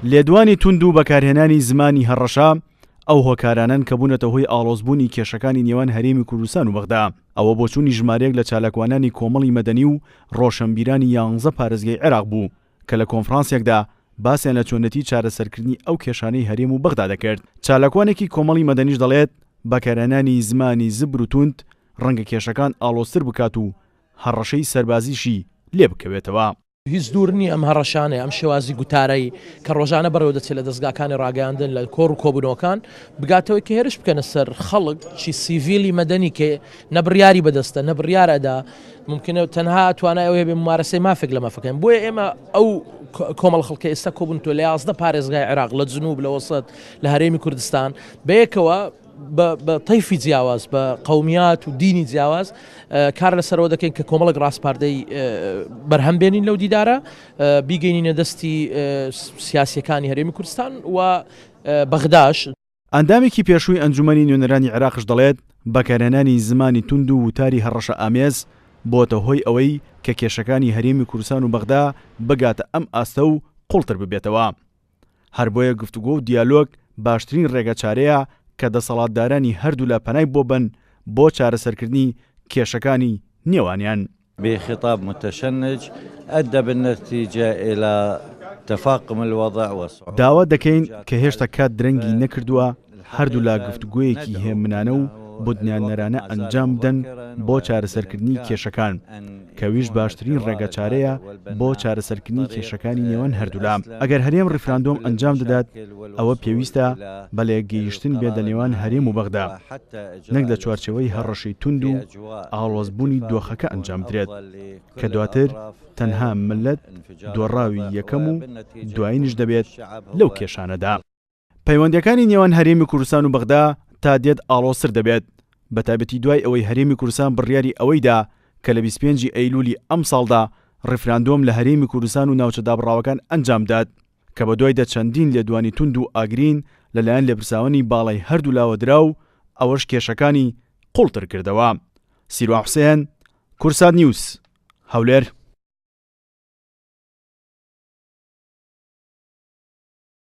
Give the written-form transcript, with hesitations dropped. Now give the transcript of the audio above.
لێدوانی توند و بەکارهێنانی زمانی هەڕەشە ئەو هۆکارانەن کە بوونەتە هۆی ئاڵۆزبوونی کێشەکانی نێوان هەرێمی کوردستان و بەغدا. ئەوە بۆچوونی ژمارەیەک لە چالاکوانانی کۆمەڵی مەدەنی و ڕۆشەنبیرانی یانزە پارێزگای عێراق بوو کە لە کۆنفرانسێکدا باسیان لە چۆنێتی چارەسەرکردنی ئەو کێشانەی هەرێم و بەغدا دەکرد. چالاکوانێکی کۆمەڵی مەدەنیش دەڵێت، بەکارهێنانی زمانی زبر و توند ڕەنگە کێشەکان ئاڵۆزتر بکات و هەڕەشەی سەربازیشی لێ بکەوێتەوە. هیچ دوور نییە ئەم هەڕەشانەی، ئەم شێوازی گوتارەی کە ڕۆژانە بەڕێوە دەچێت لە دەزگاکانی ڕاگەیاندن، لە کۆڕ و کۆبوونەوەکان، بگاتەوەی کە هێرش بکەنە سەر خەڵک، چی سیڤیلی مەدەنی کە نە بڕیاری بەدەستە، نە بڕیار ئەدا، مومکینە تەنها توانای ئەوەی هەبێ مومارەسەی مافێک لە مافەکان. بۆیە ئێمە ئەو کۆمەڵ خەڵکە ئێستا کۆبوونەتەوە لە 11 پارێزگای عێراق، لە جنوب، لە وەسەت، لە هەرێمی کوردستان، بەیەکەوە بە تەیفی جیاواز، بە قەومیات و دینی جیاواز کار لەسەرەوە دەکەین کە کۆمەڵێک ڕاسپاردەی بەرهەم بێنین لەو دیدارە، بیگەینینە دەستی سیاسیەکانی هەرێمی کوردستان و بەغداش. ئەندامێکی پێشووی ئەنجومەنی نوێنەرانی عێراقش دەڵێت، بەکارهێنانی زمانی توند و وتاری هەڕەشەئامێز بۆتە هۆی ئەوەی کە کێشەکانی هەرێمی کوردستان و بەغدا بگاتە ئەم ئاستە و قوڵتر ببێتەوە. هەر بۆیە گفتوگۆ و دیالۆگ باشترین ڕێگەچارەیە کە دەسەڵاتدارانی هەردوولا پەنای بۆ بەن بۆ چارەسەرکردنی کێشەکانی نێوانیان. بخطاب متشنج ادى بالنتيجة الى تفاقم الوضع وصعوبة. داوا دەکەین کە هێشتا کات درەنگی نەکردووە هەردوولا گفتوگۆیەکی هێمنانە و بونیادنەرانە ئەنجام بدەن بۆ چارەسەرکردنی کێشەکان، کە ئەویش باشترین ڕێگەچارەیە بۆ چارەسەرکردنی کێشەکانی نێوان هەردوولا. ئەگەر هەرێم ڕیفراندۆم ئەنجام دەدات، ئەوە پێویستە بە لەیەکگەیشتن بێت لە نێوان هەرێم و بەغدا، نەک لە چوارچێوەی هەڕەشەی توند و ئاڵۆزبوونی دۆخەکە ئەنجام بدرێت، کە دواتر تەنها مللەت دۆڕاوی یەکەم و دوایینیش دەبێت لەو کێشانەدا. پەیوەندییەکانی نێوان هەرێمی کوردستان و بەغدا تا دێت ئاڵۆزتر دەبێت، بەتایبەتی دوای ئەوەی هەرێمی کوردستان بڕیاری ئەوەی دا کە لە 25 ی ئەیلولی ئەمساڵدا ڕیفراندۆم لە هەرێمی کوردستان و ناوچە دابڕاوەکان ئەنجام بدات کە بەدوایدا چەندین لێدوانی توند و ئاگرین لەلایەن لێپرساوانی باڵای هەردوولاوە درا و ئەوەش کێشەکانی قوڵتر کردەوە. سیروان حوسێن، کوردسات نیوز، هەولێر.